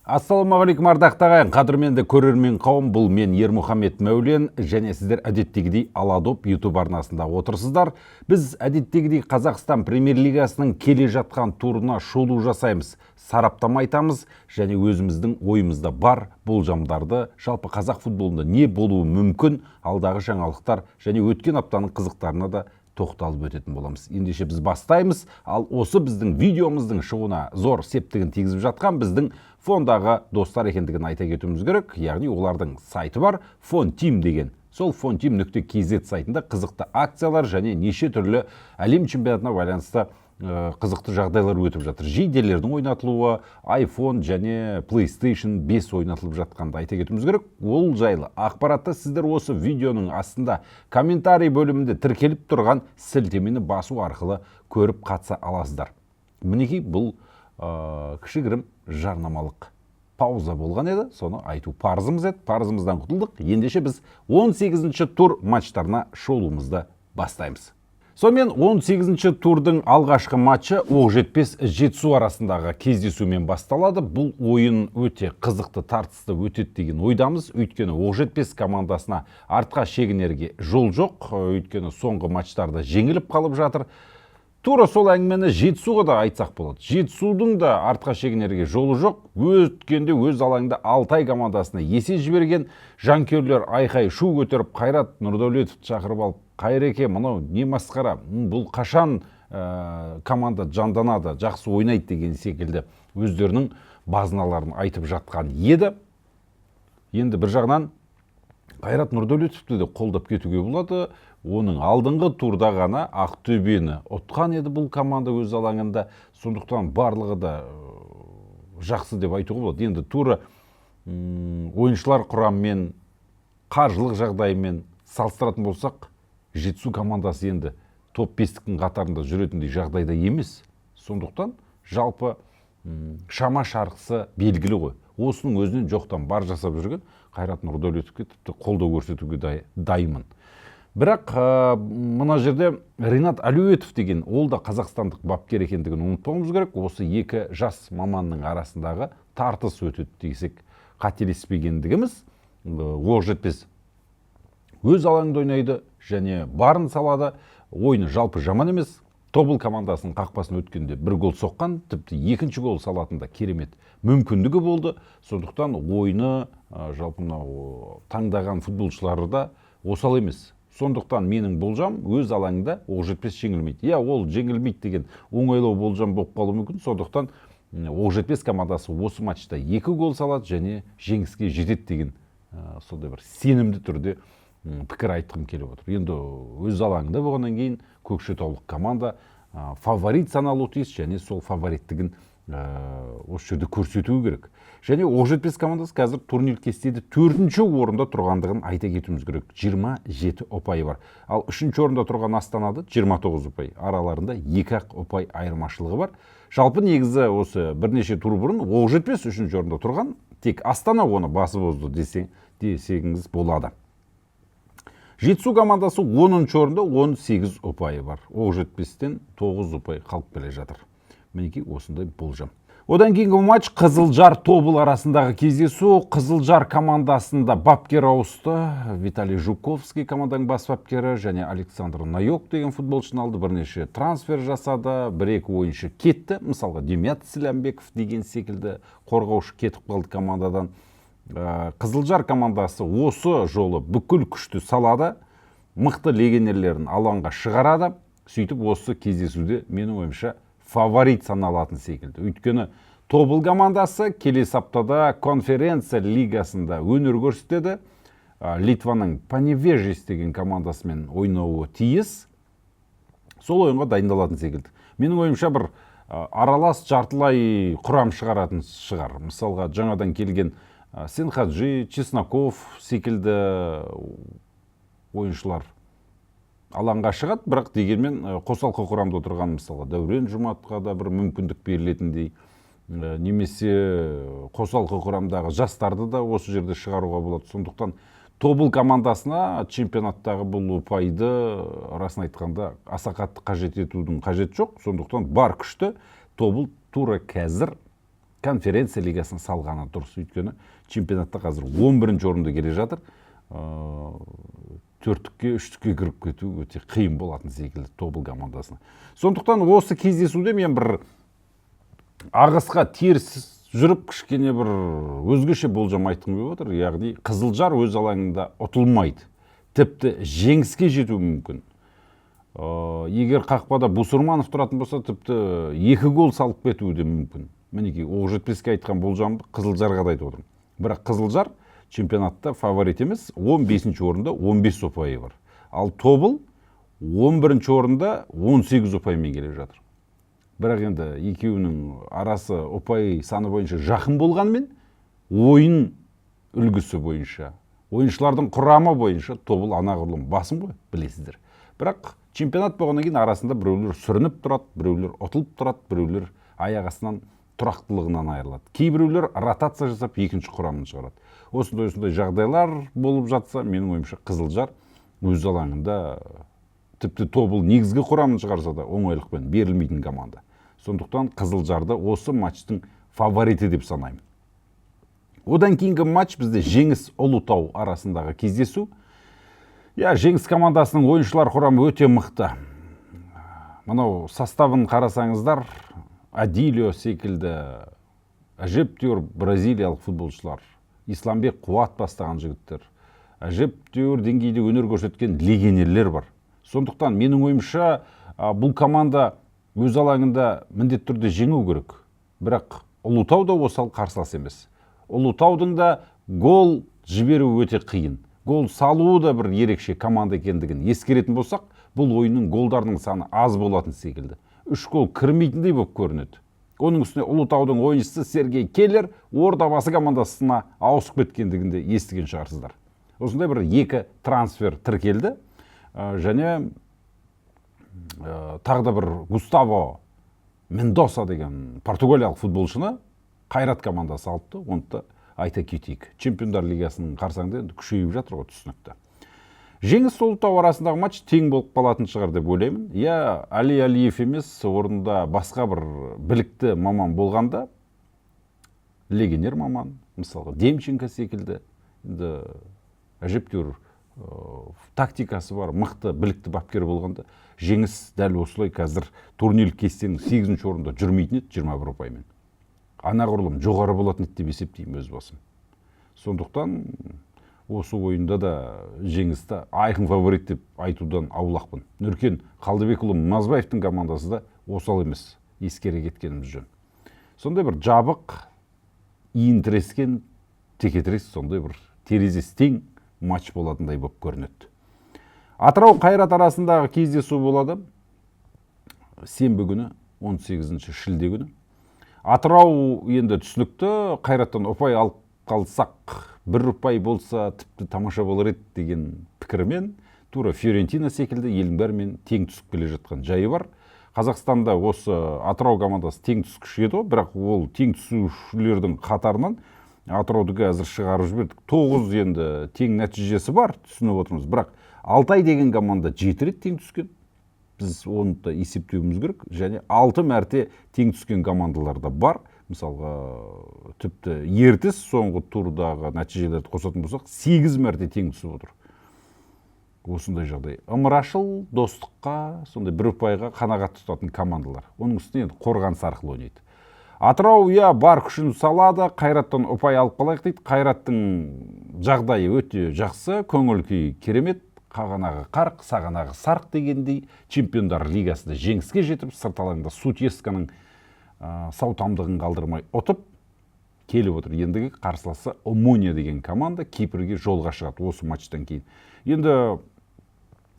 Ассалаумағалейкум, ардақты ағайын, қадірменді көрермен қауым! Бұл мен, Ермұхамед Мәулен, және сіздер әдеттегідей Аладоп YouTube арнасында отырсыздар. Біз әдеттегідей Қазақстан премьер-лигасының келе жатқан турына шолу жасаймыз, сараптама айтамыз және өзіміздің ойымызда бар болжамдарды, жалпы қазақ футболында не болуы мүмкін, алдағы жаңалықтар және өткен аптаның қызықтарына да тоқталып өтетін боламыз. Ендеше біз бастаймыз. Ал осы біздің видеомыздың шығуына зор септігін тигізіп жатқан біздің фондағы достар екендігін айта кетуіміз керек. Яғни олардың сайты бар, Фонтим деген. Сол fonteam.kz сайтында қызықты акциялар және неше түрлі әлем чемпионатына байланысты қызықты жағдайлар өтіп жатыр. Жейделердің ойнатылуы, iPhone және PlayStation 5 ойнатылып жатқанды айта кетуіміз керек. Ол жайлы ақпаратты сіздер осы видеоның астында комментарий бөлімінде тіркеліп тұрған сілтемені басу арқылы көріп қатыса аласыздар. Мінекей, бұл кішігірім жарнамалық пауза болған еді, соны айту парызымыз еді, парызымыздан құтылдық. Ендеше біз 18 тур матчтарына шолуымызды бастаймыз. Сонымен, 18 турдың алғашқы матчы Оқжетпес Жетісу арасындағы кездесумен басталады. Бұл ойын өте қызықты, тартысты өтеді деген ойдамыз. Өйткені Оқжетпес командасына артқа шегінерге жол жоқ. Өйткені соңғы матчтарда жеңіліп қалып жатыр. Тура сол әңгімені Жетісуға да айтсақ болады. Жетісудың да артқа шегінерге жолы жоқ. Өткенде өз алаңында Алтай командасына есе жіберген жанкүйерлер айқай шу көтеріп, Қайрат Нұрдәулетовті шақырып алып: «Қайреке, мынау не масқара, бұл қашан команда жанданады, жақсы ойнайды?» деген секілді өздерінің базыналарын айтып жатқан еді. Енді бір жағынан Қайрат Нұрдәулетовті де қолдап кетуге болады. Оның алдыңғы турда ғана Ақтөбені ұтқан еді бұл команда өз алаңында. Сондықтан барлығы да жақсы деп айтуға болады. Енді тура ойыншылар құрамымен, қаржылық жағдайымен салыстыратын болсақ, Жетісу командасы енді топ бестіктің қатарында жүретіндей жағдайда емес. Сондықтан жалпы шама шарқысы белгілі ғой. Осының өзінен жоқтан бар жасап жүрген Қайрат Нұрдәулетовке тіпті қолдау көрсетуге дайынмын. Бірақ мына жерде Ринат Әлеуетов деген, ол да қазақстандық бапкер екендігін ұмытпауымыз керек. Осы екі жас маманның арасындағы тартыс өтеді десек, қателеспегендігіміз. Оқжетпес өз алаңында ойнайды және барын салады. Ойыны жалпы жаман емес. Тобыл командасының қақпасын өткенде бір гол соққан, тіпті екінші гол салатын да керемет мүмкіндігі болды. Сондықтан ойыны, жалпы мынау таңдаған футболшылары да осал емес. Сондықтан менің болжам: өз алаңында Оқжетпес жеңілмейді. Иә, ол жеңілмейді деген оңайлау болжам болып қалуы мүмкін. Сондықтан Оқжетпес командасы осы матчта екі гол салады және жеңіске жетеді деген сондай бір сенімді түрде пікір айтқым келіп отыр. Енді өз алаңында болғаннан кейін көкшетаулық команда фаворит саналуы тиіс және сол фавориттігін осы жерде көрсетуі керек. Және Оқжетпес командасы қазір турнир кестеде төртінші орында тұрғандығын айта кетуіміз керек, 27 ұпайы бар. Ал үшінші орында тұрған Астанада 29 ұпай, араларында екі ақ ұпай айырмашылығы бар. Жалпы негізі осы бірнеше тур бұрын Оқжетпес үшінші орында тұрған, тек Астана оны басып озды десеңіз болады. Жетісу командасы 10-орында, 18 ұпайы бар. Оқжетпестен 9 ұпай қалып келе жатыр. Мінекей, осындай болжам. Одан кейінгі матч Қызылжар Тобыл арасындағы кездесу. Қызылжар командасында бапкер ауысты. Виталий Жуковский команданың бас бапкері және Александр Найок деген футболшыны алды. Бірнеше трансфер жасады, бір-екі ойыншы кетті. Мысалға, Демьят Сіләмбеков деген секілді қорғаушы кетіп қалды командадан. Қызылжар командасы осы жолы бүкіл күшті салады, мықты легионерлерін алаңға шығарады. Сөйтіп осы кездесуде, менің ойымша, фаворит саналатын секілді. Өйткені Тобыл командасы келесі аптада конференция лигасында өнер көрсетеді. Литваның Паневежис деген командасымен ойнауы тиіс. Сол ойынға дайындалатын секілді. Менің ойымша, бір аралас жартылай құрам шығаратын шығар. Мысалға, жаңадан келген Сенхаджи, Чесноков секілді ойыншылар алаңға шығады, бірақ дегенмен қосалқы құрамда отырған, мысалға, Дәурен Жұматқа да бір мүмкіндік берілетіндей, немесе қосалқы құрамдағы жастарды да осы жерде шығаруға болады. Сондықтан Тобыл командасына чемпионаттағы бұл ұпайды, расын айтқанда, аса қатты қажет етудің қажеті жоқ. Сондықтан бар күшті Тобыл тура қазір Конференция лигасына салғаны дұрыс, өйткені чемпионатта қазір 11 орында келе жатыр. Төрттікке, үштікке кіріп кету өте қиын болатын секілді Тобыл командасына. Сондықтан осы кездесуде мен бір ағысқа теріс жүріп, кішкене бір өзгеше болжам айтқым келіп отыр. Яғни Қызылжар өз алаңында ұтылмайды, тіпті жеңіске жетуі мүмкін. Егер қақпада Бусурманов тұратын болса, тіпті 2 гол салып кетуі де мүмкін. Мінекей, Оқжетпеске айтқан болжамды Қызылжарға да айтып отырмын. Бірақ Қызылжар чемпионатта фаворит емес, 15 орында 15 ұпайы бар. Ал Тобыл 11 орында 18 ұпаймен келе жатыр. Бірақ енді екеуінің арасы ұпай саны бойынша жақын болғанымен, ойын үлгісі бойынша, ойыншылардың құрамы бойынша Тобыл анағұрлым басым ғой, білесіздер. Бірақ чемпионат болғаннан кейін арасында біреулер сүрініп тұрады, біреулер ұтылып тұрады, біреулер аяқ астынан тұрақтылығынан айырылады. Кейбіреулер ротация жасап екінші құрамын шығарады. Осындай жағдайлар болып жатса, менің ойымша, Қызылжар өз алаңында тіпті Тобыл негізгі құрамын шығарса да оңайлықпен берілмейтін команда. Сондықтан Қызылжарды осы матчтың фавориті деп санаймын. Одан кейінгі матч бізде Жеңіс Ұлытау арасындағы кездесу. Я, Жеңіс командасының ойыншылар құрамы өте мықты. Мынау составын қарасаңыздар, Адилио секілді әжептәуір бразилиялық футболшылар, Исламбек Қуат бастаған жігіттер, әжептәуір деңгейде өнер көрсеткен легионерлер бар. Сондықтан менің ойымша, бұл команда өз алаңында міндетті түрде жеңу керек. Бірақ Ұлытау да осал қарсылас емес. Ұлытаудың да гол жіберуі өте қиын. Гол салуы да бір ерекше команда екендігін ескеретін болсақ, бұл ойынның голдарының саны аз болатын секілді. 3 гол кірмейтіндей болып көрінеді. Оның үстіне Ұлытаудың ойыншысы Сергей Келлер Ордабасы командасына ауысып кеткендігін де естіген шығарсыздар. Осындай бір 2 трансфер тіркелді. Және тағы да бір Густаво Мендоса деген португалиялық футболшыны Қайрат командасы алыпты. Оны да айта кетейік. Чемпиондар лигасының қарсаңында енді күшейіп жатыр ғой, түсінікті. Жеңіс Ұлытау арасындағы матч тең болып қалатын шығар деп ойлаймын. Я, Али Алиев емес, орнында басқа бір білікті маман болғанда, легионер маман, мысалға Демченко секілді, енді әжептәуір тактикасы бар, мықты білікті бапкер болғанда, Жеңіс дәл осылай қазір турнирлік кестенің 8-ші орында жүрмейтін еді 21 ұпаймен. Анағұрлым жоғары болатын еді деп есептеймін өз басым. Сондықтан осы ойында да Жеңісті айқын фаворит деп айтудан аулақпын. Нүркен Қалдыбекұлы Мазбаевтың командасы да осал емес, ескере кеткеніміз жөн. Сондай бір жабық, иін тірескен, текетірес, сондай бір терезесі тең матч болатындай болып көрінеді. Атырау Қайрат арасындағы кездесу болады. Сенбі күні, 18 шілде күні. Атырау енді түсінікті, Қайраттан ұпай алып қалсақ, бір ұпай болса тіпті тамаша болар еді деген пікірмен, тура Фиорентина секілді елдің бәрімен тең түсіп келе жатқан жайы бар. Қазақстанда осы Атырау командасы тең түскіш еді ғой, бірақ ол тең түсушілердің қатарынан Атырауды қазір шығарып жібердік. 9 енді тең нәтижесі бар, түсініп отырмыз. Бірақ Алтай деген команда 7 рет тең түскен. Біз оны да есептеуіміз керек. Және 6 мәрте тең түскен командалар да бар. Мысалға, тіпті Ертіс соңғы турдағы нәтижелерді қосатын болсақ, 8 мәрте тең түсіп отыр. Осындай жағдай. Ымырашыл, достыққа, сондай бір ұпайға қанағат тұтатын командалар. Оның үстіне енді қорғаныс арқылы ойнайды. Атырау, иә, бар күшін салады, Қайраттан ұпай алып қалайық дейді. Қайраттың жағдайы өте жақсы, көңіл күйі керемет. Қағанағы қарқ, сағанағы сарқ дегендей, Чемпиондар лигасында жеңіске жетіп, сырт алаңда Сутесканың сау тамдығын қалдырмай ұтып келіп отыр. Ендігі қарсыласы Омония деген команда, Кипрге жолға шығады осы матчтан кейін. Енді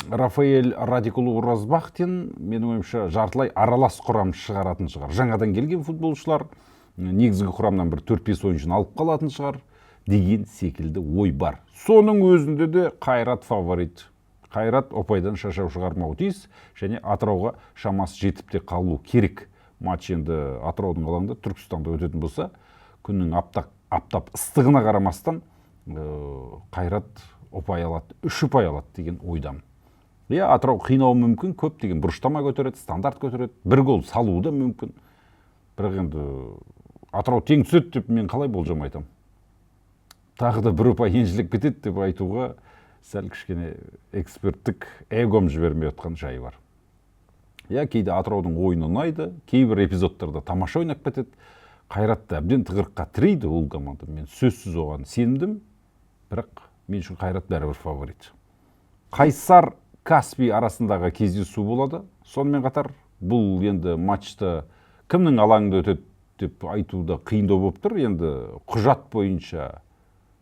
Рафаэль Радикұлы Уразбахтин, менің ойымша, жартылай аралас құрам шығаратын шығар. Жаңадан келген футболшылар негізгі құрамнан бір 4-5 ойыншыны алып қалатын шығар деген секілді ой бар. Соның өзінде де Қайрат фаворит. Қайрат ұпайдан шашау шығармауы тиіс және Атырауға шамасы жетіп те қалу керек. Матч енді Атыраудың алаңында, Түркістанда өтетін болса, күннің аптап ыстығына қарамастан, Қайрат ұпай алады, 3 ұпай алады деген ойдамын. Иә, Атырау қинауы мүмкін, көптеген бұрыштама көтереді, стандарт көтереді, бір гол салуы да мүмкін. Бірақ енді Атырау тең түседі деп мен қалай болжам айтамын? Тағы да бір ұпай еншілеп кетеді деп айтуға сәл кішкене эксперттік эгом жібермей отқан жайы бар. Иә, кейде Атыраудың ойыны ұнайды, кейбір эпизодтарда тамаша ойнап кетеді. Қайратты әбден тығырыққа тірейді ол команда. Мен сөзсіз оған сенімдімін, бірақ мен үшін Қайрат бәрібір фаворит. Қайсар Каспий арасындағы кездесу болады. Сонымен қатар бұл енді матчты кімнің алаңында өтеді деп айту да қиындау болып тұр. Енді құжат бойынша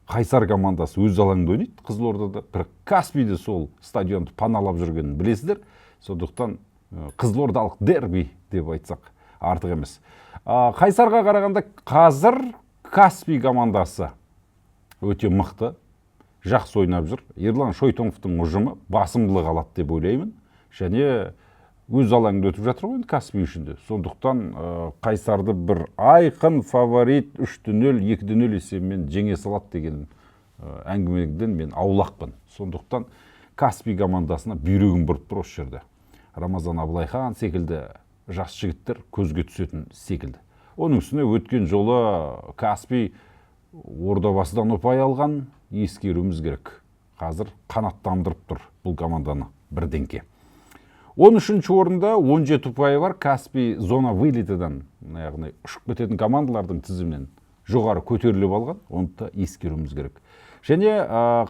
Қайсар командасы өз алаңында ойнайды Қызылордада, бірақ Каспий де сол стадионды паналап жүргенін білесіздер. Сондықтан қызылордалық дерби деп айтсақ, артық емес. Қайсарға қарағанда қазір Каспий командасы өте мықты, жақсы ойнап жүр. Ерлан Шойтоновтың ұжымы басымдылық алады деп ойлаймын. Және өз алаңында өтіп жатыр ғой енді Каспий үшін де. Сондықтан Қайсарды бір айқын фаворит, 3-0, 2-0 есебімен жеңе салады деген әңгімеден мен аулақпын. Сондықтан Каспий командасына бүйрегім бұрып тұр осы жерде. Рамазан Абылайхан секілді жас жігіттер көзге түсетін секілді. Оның үстіне өткен жолы Каспий Ордабасыдан ұпай алған, ескеруіміз керек. Қазір қанаттандырып тұр бұл команданы бірдеңке. 13 орында 17 ұпайы бар Каспий зона вылетадан, яғни ұшып кететін командалардың тізімінен жоғары көтеріліп алған, оны да ескеруіміз керек. Және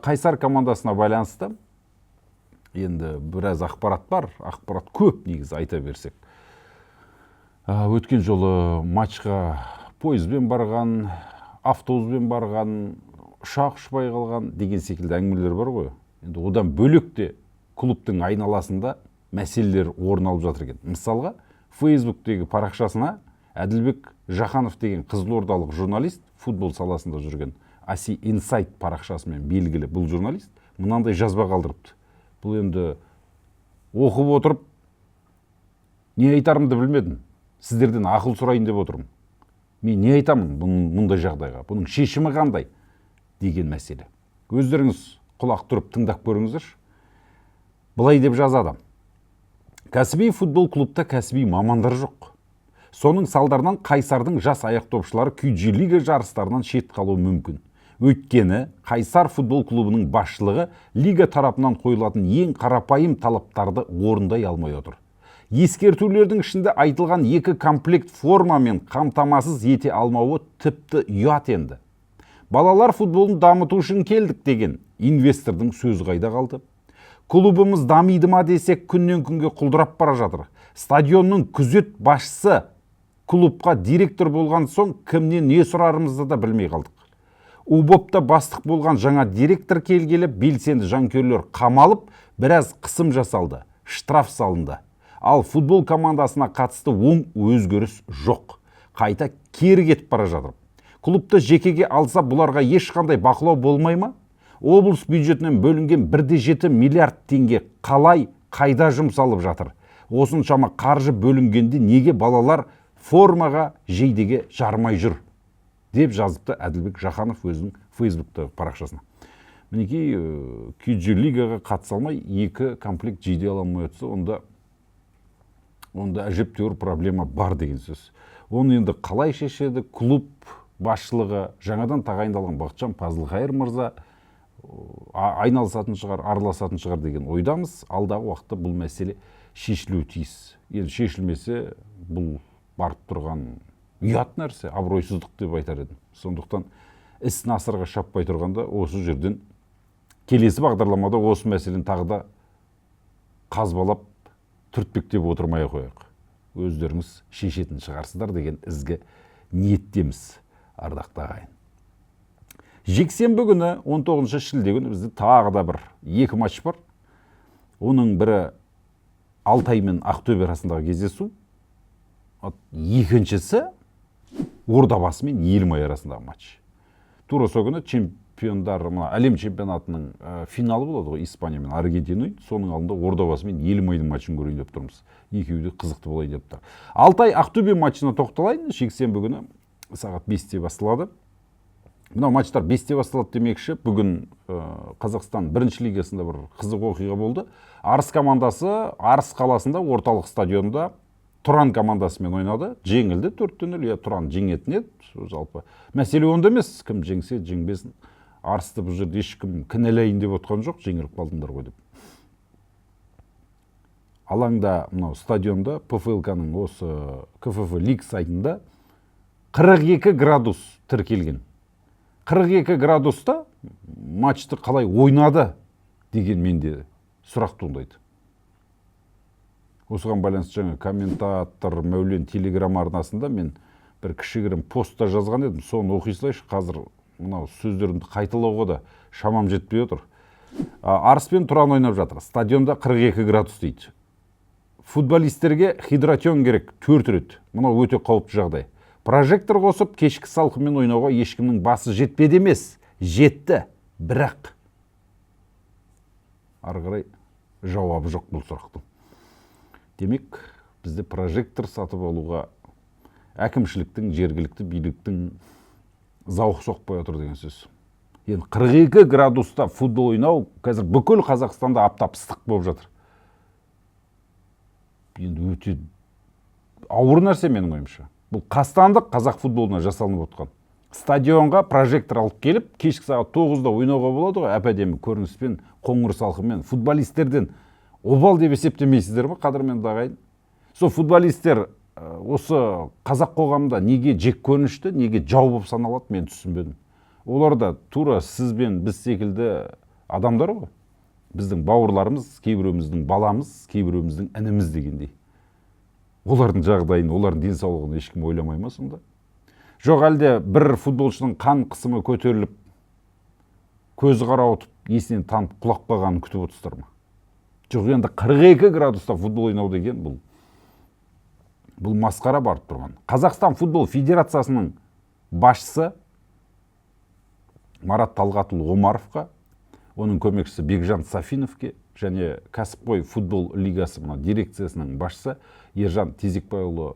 Қайсар командасына байланысты енді біраз ақпарат бар, ақпарат көп негізі айта берсек. Өткен жолы матчқа пойызбен барған, автобуспен барған, ұшақ ұшпай қалған деген секілді әңгімелер бар ғой. Енді одан бөлек те клубтың айналасында мәселелер орын алып жатыр екен. Мысалға, Фейсбуктегі парақшасына Әділбек Жаханов деген қызылордалық журналист, футбол саласында жүрген Аси Инсайт парақшасымен белгілі бұл журналист мынандай жазба қалдырыпты. Бұл енді оқып отырып не айтарымды білмедім. Сіздерден ақыл сұрайын деп отырмын. Мен не айтамын мұндай жағдайға? Бұның шешімі қандай деген мәселе. Өздеріңіз құлақ түріп тыңдап көріңіздерші. Былай деп жазады: «Кәсіби футбол клубта кәсіби мамандар жоқ. Соның салдарынан Қайсардың жас аяқдопшылары QJ лига жарыстарынан шет қалуы мүмкін. Өйткені Қайсар футбол клубының басшылығы лига тарапынан қойылатын ең қарапайым талаптарды орындай алмай отыр. Ескертулердің ішінде айтылған екі комплект формамен қамтамасыз ете алмауы тіпті ұят енді. Балалар футболын дамыту үшін келдік деген инвестордың сөзі қайда қалды? Клубымыз дамиды ма десек, күннен күнге құлдырап бара жатыр. Стадионның күзет басшысы клубқа директор болған соң, кімнен не сұрарымызды да білмей қалдық. УБОПта бастық болған жаңа директор келгелі белсенді жанкүйерлер қамалып, біраз қысым жасалды, штраф салынды. Ал футбол командасына қатысты оң өзгеріс жоқ. Қайта кері кетіп бара жатыр. Клубты жекеге алса, бұларға ешқандай бақылау болмай ма? Облыс бюджетінен бөлінген 1,7 миллиард теңге қалай, қайда жұмсалып жатыр? Осыншама қаржы бөлінгенде неге балалар формаға, жейдеге жарымай жүр?» деп жазыпты Әділбек Жаханов өзінің Фейсбуктағы парақшасына. Мінекей, QJ лигаға қатыса алмай, екі комплект жейде ала алмай отырса, онда әжептәуір проблема бар деген сөз. Оны енді қалай шешеді клуб басшылығы, жаңадан тағайындалған Бақытжан Пазылқайыр мырза айналысатын шығар, араласатын шығар деген ойдамыз. Алдағы уақытта бұл мәселе шешілуі тиіс. Енді шешілмесе, бұл барып тұрған ұят нәрсе, абыройсыздық деп айтар едім. Сондықтан іс насырға шаппай тұрғанда осы жерден келесі бағдарламада осы мәселені тағы да қазбалап, түртпектеп отырмай ақ қояйық. Өздеріңіз шешетін шығарсыздар деген ізгі ниеттеміз, ардақты ағайын. Жексенбі күні, 19 шілде күні бізде тағы да бір екі матч бар. Оның бірі Алтай мен Ақтөбе арасындағы кездесу, екіншісі Ордабасы мен Елімай арасындағы матч. Тура сол күні чемпиондар, мына әлем чемпионатының финалы болады ғой, Испания мен Аргентина ойнайды. Соның алдында Ордабасы мен Елімайдың матчын көрейін деп тұрмыз. Екеуі де қызықты болайын деп тұр. Алтай Ақтөбе матчына тоқталайын. Жексенбі күні сағат 5-те басталады. Мынау матчтар 5-те басталады демекші, бүгін Қазақстан бірінші лигасында бір қызық оқиға болды. Арыс командасы Арыс қаласында орталық стадионда Тұран командасымен ойнады, жеңілді 4-0. Иә, Тұран жеңетін еді. Жалпы мәселе онда емес, кім жеңсе жеңбесін. Арысты бұл жерде ешкім кінәлайын деп отқан жоқ, жеңіліп қалдыңдар ғой деп. Алаңда, мынау стадионда, ПФЛК-ның осы КФФ Лиг сайтында 42 градус тіркелген. 42 градуста матчты қалай ойнады деген менде сұрақ туындайды. Осыған байланысты жаңа комментатор Мәулен телеграм арнасында мен бір кішігірім постта жазған едім, соны оқи салайыншы. Қазір мынау сөздерімді қайталауға да шамам жетпей отыр. Арыс пен Тұран ойнап жатыр, стадионда 42 градус дейді. Футболистерге хидратен керек төрт рет, мынау өте қауіпті жағдай. Прожектор қосып, кешкі салқынмен ойнауға ешкімнің басы жетпеді емес, жетті, бірақ ары қарай жауабы жоқ бұл сұрақтың. Демек, бізде прожектор сатып алуға әкімшіліктің, жергілікті биліктің зауқы соқпай отыр деген сөз. Енді 42 градуста футбол ойнау, қазір бүкіл Қазақстанда аптап ыстық болып жатыр, енді өте ауыр нәрсе. Менің ойымша, бұл қастандық қазақ футболына жасалынып отқан. Стадионға прожектор алып келіп, кешкі сағат 9-да ойнауға болады ғой, әп әдемі көрініспен, қоңыр салқынмен. Футболистерден обал деп есептемейсіздер ма, қадірменді ағайын? Сол футболистер осы қазақ қоғамында неге жек көрінішті, неге жау болып саналады, мен түсінбедім. Олар да тура сіз бен біз секілді адамдар ғой, біздің бауырларымыз, кейбіреуіміздің баламыз, кейбіреуіміздің ініміз дегендей. Олардың жағдайын, олардың денсаулығын ешкім ойламай ма сонда? Жоқ әлде бір футболшының қан қысымы көтеріліп, көзі қарауытып, есінен танып құлап қалғанын күтіп отырсыздар ма? Жоқ, енді 42 градуста футбол ойнау деген бұл масқара барып тұрған. Қазақстан футбол федерациясының басшысы Марат Талғатұлы Омаровқа, оның көмекшісі Бекжан Сафиновке және кәсіпқой футбол лигасы мына дирекциясының басшысы Ержан Тезекбайұлы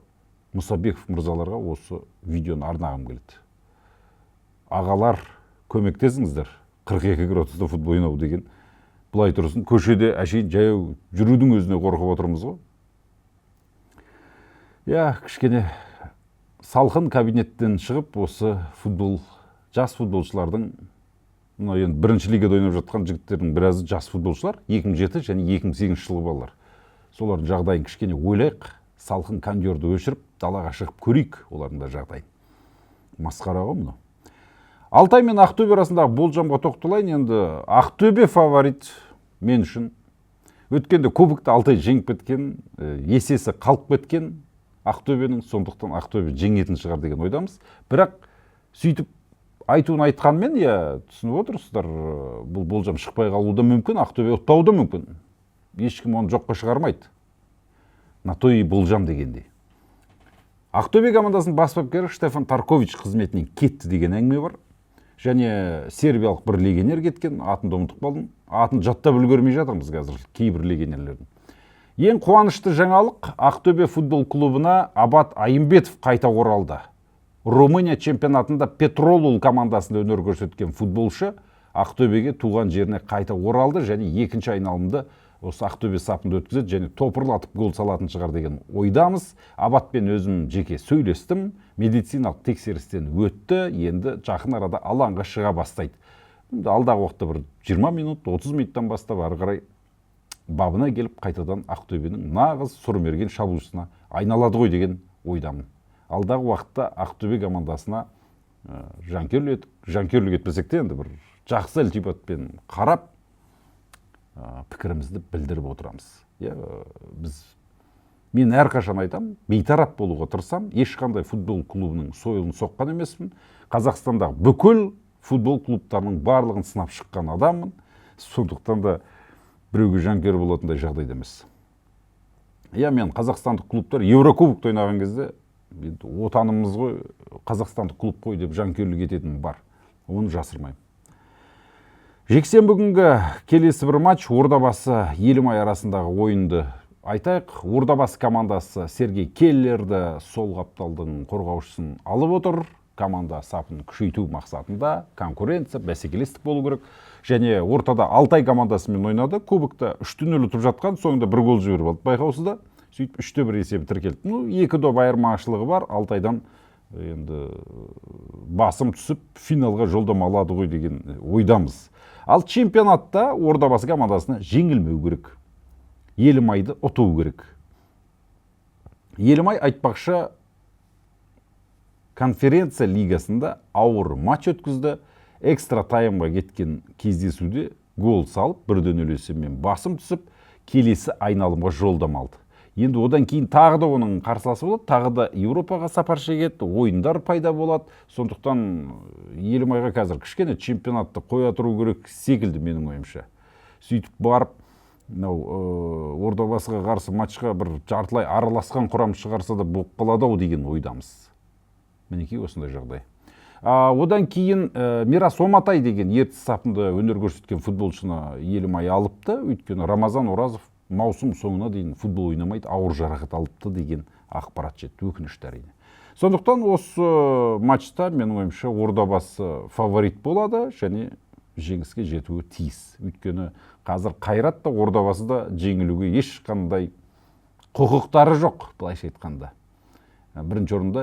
Мұсабеков мырзаларға осы видеоны арнағым келеді. Ағалар, көмектесіңіздер. 42 градуста футбол ойнау деген былай тұрсын, көшеде әшейін жаяу жүрудің өзіне қорқып отырмыз ғой. Иә, кішкене салқын кабинеттен шығып, осы футбол, жас футболшылардың, мынау енді бірінші лигада ойнап жатқан жігіттердің біразы жас футболшылар, 2007 және 2008 жылғы балалар, солардың жағдайын кішкене ойлайық. Салқын кондерді өшіріп, далаға шығып көрейік олардың да жағдайын. Масқара ғой мынау. Алтай мен Ақтөбе арасындағы болжамға тоқталайын. Енді Ақтөбе фаворит мен үшін. Өткенде кубокты Алтай жеңіп кеткен, есесі қалып кеткен Ақтөбенің, сондықтан Ақтөбе жеңетін шығар деген ойдамыз. Бірақ сөйтіп айтуын айтқанмен, иә, түсініп отырсыздар, бұл болжам шықпай қалуы да мүмкін, Ақтөбе ұтпауы да мүмкін, ешкім оны жоққа шығармайды, на то и болжам дегендей. Ақтөбе командасының бас бапкері Штефан Таркович қызметінен кетті деген әңгіме бар және сербиялық бір легионер кеткен, атын да ұмытып қалдым, атын жаттап үлгермей жатырмыз қазір кейбір легионерлердің. Ең қуанышты жаңалық: Ақтөбе футбол клубына Абат Айымбетов қайта оралды. Румыния чемпионатында Петролул командасында өнер көрсеткен футболшы Ақтөбеге, туған жеріне қайта оралды және екінші айналымды осы Ақтөбе сапында өткізеді және топырлатып гол салатын шығар деген ойдамыз. Абатпен өзім жеке сөйлестім, медициналық тексерістен өтті, енді жақын арада алаңға шыға бастайды. Енді алдағы уақытта бір 20 минут, 30 минуттан бастап ары қарай бабына келіп, қайтадан Ақтөбенің нағыз сұрмерген шабуылшысына айналады ғой деген ойдамын. Алдағы уақытта Ақтөбе командасына жанкүйерлік етпесек те, енді бір жақсы ілтипатпен қарап, пікірімізді білдіріп отырамыз. Иә, біз, мен әрқашан айтамын, бейтарап болуға тырысамын, ешқандай футбол клубының сойылын соққан емеспін. Қазақстандағы бүкіл футбол клубтарының барлығын сынап шыққан адаммын, сондықтан да біреуге жанкүйер болатындай жағдайда емес. Иә, мен қазақстандық клубтар Еурокубокта ойнаған кезде, енді отанымыз ғой, қазақстандық клуб қой деп жанкүйерлік ететінім бар, оны жасырмаймын. Жексенбі күнгі келесі бір матч, Ордабасы Елімай арасындағы ойынды айтайық. Ордабасы командасы Сергей Келлерді, сол қапталдың қорғаушысын алып отыр. Команда сапын күшейту мақсатында конкуренция, бәсекелестік болу керек. Және ортада Алтай командасымен ойнады. Кубокта 3-0 ұтып жатқан, соңында бір гол жіберіп алды байқаусызда. Сөйтіп 3-1 есебі тіркелді. Ну, 2 доп айырмашылығы бар. Алтайдан енді басым түсіп финалға жолдама алады ғой деген ойдамыз. Ал чемпионатта Ордабасы командасына жеңілмеу керек. Елімайды ұту керек. Елімай айтпақшы конференция лигасында ауыр матч өткізді. Экстра таймға кеткен кездесуде гол салып, 1-0 есебімен басым түсіп, келесі айналымға жолдама алды. Енді одан кейін тағы да оның қарсыласы болады, тағы да Еуропаға сапар шегеді, ойындар пайда болады. Сондықтан Елімайға қазір кішкене чемпионатты қоя тұру керек секілді менің ойымша. Сөйтіп барып, мынау Ордабасыға қарсы матчқа бір жартылай араласқан құрам шығарса да болып қалады ау деген ойдамыз. Мінекей осындай жағдай. Одан кейін Мирас Оматай деген Ертіс сапында өнер көрсеткен футболшыны Елімай алыпты. Өйткені Рамазан Оразов маусым соңына дейін футбол ойнамайды, ауыр жарақат алыпты деген ақпарат жетті. Өкінішті әрине. Сондықтан осы матчта менің ойымша Ордабасы фаворит болады және жеңіске жетуі тиіс. Өйткені қазір Қайрат та Ордабасы да жеңілуге ешқандай құқықтары жоқ, былайша айтқанда. Бірінші орында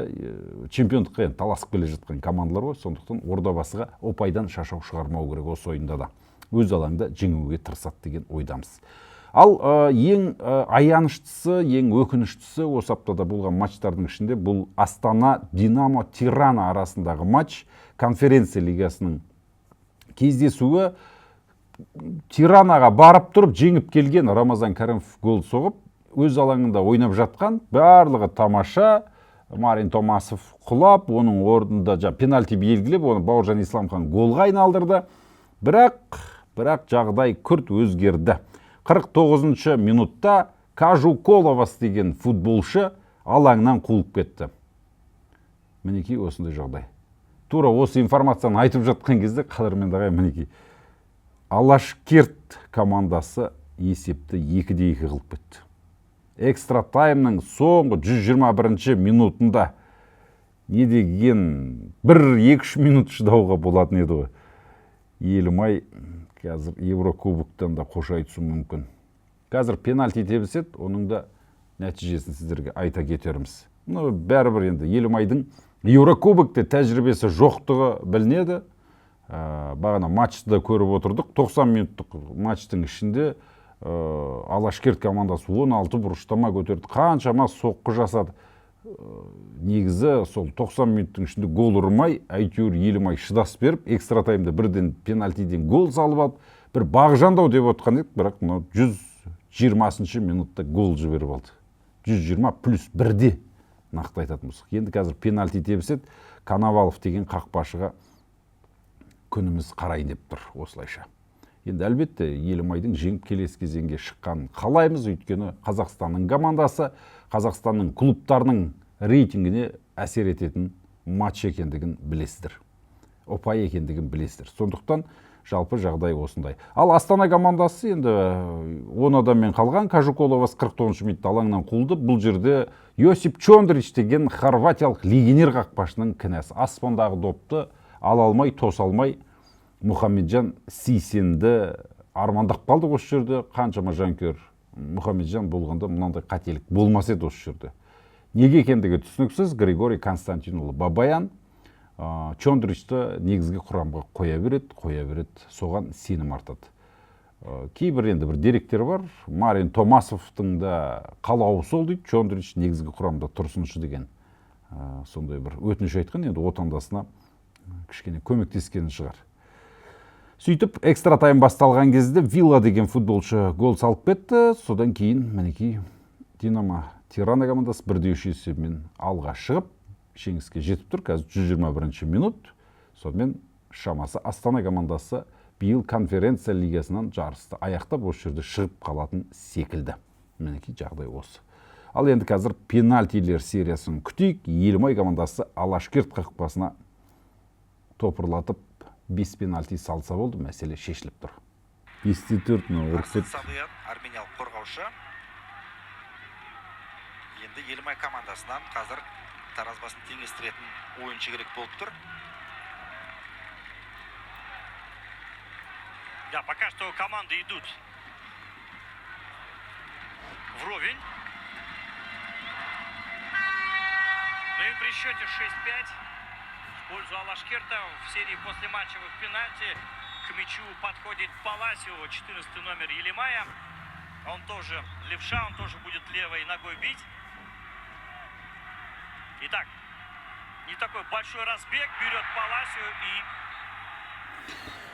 чемпиондыққа енді таласып келе жатқан командалар ғой, сондықтан Ордабасыға ұпайдан шашау шығармау керек осы ойында да. Өз алаңда жеңуге тырысады деген ойдамыз. Ал ең аяныштысы, ең өкініштісі осы аптада болған матчтардың ішінде бұл Астана Динамо Тирана арасындағы матч, конференция лигасының кездесуі. Тиранаға барып тұрып жеңіп келген Рамазан Кәрімов гол соғып, өз алаңында ойнап жатқан, барлығы тамаша. Марин Томасов құлап, оның орнында пенальти белгілеп, оны Бауыржан Исламхан голға айналдырды. Бірақ жағдай күрт өзгерді. 49-шы минутта Кажу Коловас деген футболшы алаңнан қуылып кетті. Мінекей осындай жағдай. Тура осы информацияны айтып жатқан кезде, қадірменді ағай, мінекей Алашкерт командасы есепті 2-2 қылып кетті. Экстра таймның соңғы 121-ші минутында не деген 1-2-3 минут шыдауға болатын еді ғой. Елімай қазір Еврокубоктан да қош айтысуы мүмкін. Қазір пенальти тебіседі, оның да нәтижесін сіздерге айта кетерміз. Но бәрібір енді Елімайдың Еврокубокте тәжірибесі жоқтығы білінеді. Бағана матчты да көріп отырдық. 90 минуттық матчтың ішінде Алашкерт командасы 16 бұрыштама көтерді, қаншама соққы жасады. Негізі сол 90 минуттың ішінде гол ұрмай, әйтеуір Елімай шыдас беріп, экстра таймда бірден пенальтиден гол салып алып, бір бағжандау деп отқан едік, бірақ мынау 120-шы минутта гол жіберіп алды. 120 плюс 1-де нақты айтатын болсақ. Енді қазір пенальти тебіседі, Коновалов деген қақпашыға күніміз қарайын деп тұр осылайша. Енді әлбетте Елімайдың жеңіп келесі кезеңге шыққанын қалаймыз, өйткені Қазақстанның командасы Қазақстанның клубтарының рейтингіне әсер ететін матч екендігін білесіздер. Ұпай екендігін білесіздер. Сондықтан жалпы жағдай осындай. Ал Астана командасы енді 10 адаммен қалған. Кажуколовас 49-шы минутта алаңнан қуылды. Бұл жерде Йосип Чондрич деген хорватиялық легионер қақпашының кінәсі. Аспандағы допты ала алмай, тоса алмай Мұхамеджан Сейсенді армандап қалды осы жерде. Қаншама жанкүйер Мұхамеджан болғанда мынандай қателік болмас еді осы жерде. Неге екендігі түсініксіз. Григорий Константинұлы Бабаян Чондричті негізгі құрамға қоя береді, қоя береді, соған сенім артады. Кейбір енді бір деректер бар. Марин Томасовтың да қалауы сол дейді, Чондрич негізгі құрамда тұрсыншы деген сондай бір өтініш айтқан, енді отандасына кішкене көмектескен шығар. Сөйтіп экстра тайм басталған кезде Вилла деген футболшы гол салып кетті. Содан кейін мінекей Динамо Тирана командасы 1-3 есебімен алға шығып, жеңіске жетіп тұр. Қазір 121-ші минут. Сонымен шамасы Астана командасы биыл конференция лигасынан жарысты аяқтап, осы жерде шығып қалатын секілді. Мінекей жағдай осы. Ал енді қазір пенальтилер сериясын күтейік. Елімай командасы Алашкерт қақпасына топырлатып 5 пенальти салса болды, мәселе шешіліп тұр. 5-4 мынау ұрып Арсен кетті. Садыян, армениялық қорғаушы. Енді Елімай командасынан қазір таразбасын теңестіретін ойыншы керек болып тұр. Да, пока что команды идут вровень. счете 6-5 в пользу Алашкерта в серии послематчевых пенальти. К мячу подходит Паласио, 14 номер Елимая. Он тоже левша, он тоже будет левой ногой бить. Итак, не такой большой разбег, берет Паласио и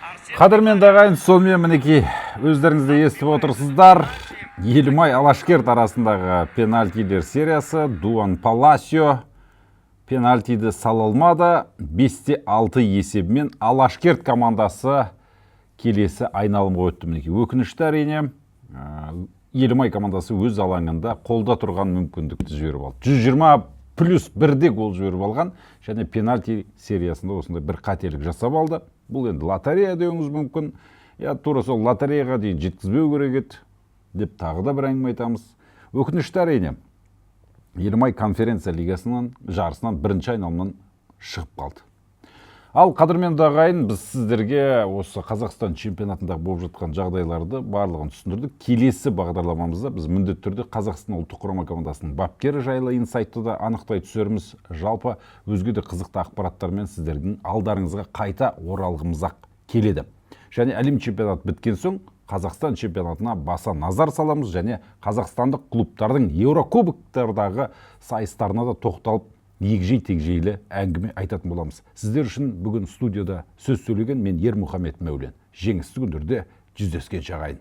Арсен. Қадірменді ағайын, сонымен, мінекей, өздеріңіз де естіп отырсыздар, Елімай, Алашкерт арасындағы пенальтилер сериясы. Дуан Паласио пенальтиді сала алмады. 5-6 есебімен Алашкерт командасы келесі айналымға өтті. Мінекей, өкінішті, әрине. Елімай командасы өз алаңында қолда тұрған мүмкіндікті жіберіп алды. 120 плюс бірде гол жіберіп алған және пенальти сериясында осындай бір қателік жасап алды. Бұл енді лотерея деуіңіз мүмкін. Иә, тура сол лотереяға дейін жеткізбеу керек еді деп тағы да бір әңгіме айтамыз. Өкінішті, әрине, Елімай Конференция лигасынан жарысынан бірінші айналымнан шығып қалды. Ал, қадірменді ағайын, біз сіздерге осы Қазақстан чемпионатында болып жатқан жағдайларды барлығын түсіндірдік. Келесі бағдарламамызда біз міндетті түрде Қазақстан ұлттық құрама командасының бапкері жайлы инсайтты да анықтай түсерміз. Жалпы, өзге де қызықты ақпараттармен сіздердің алдарыңызға қайта оралғымыз ақ келеді. Және әлем чемпионаты біткен соң Қазақстан чемпионатына баса назар саламыз және қазақстандық клубтардың еурокубоктардағы сайыстарына да тоқталып, егжей тегжейлі әңгіме айтатын боламыз. Сіздер үшін бүгін студияда сөз сөйлеген мен, Ермұхамед Мәулен. Жеңісті күндерде жүздескенше, ағайын!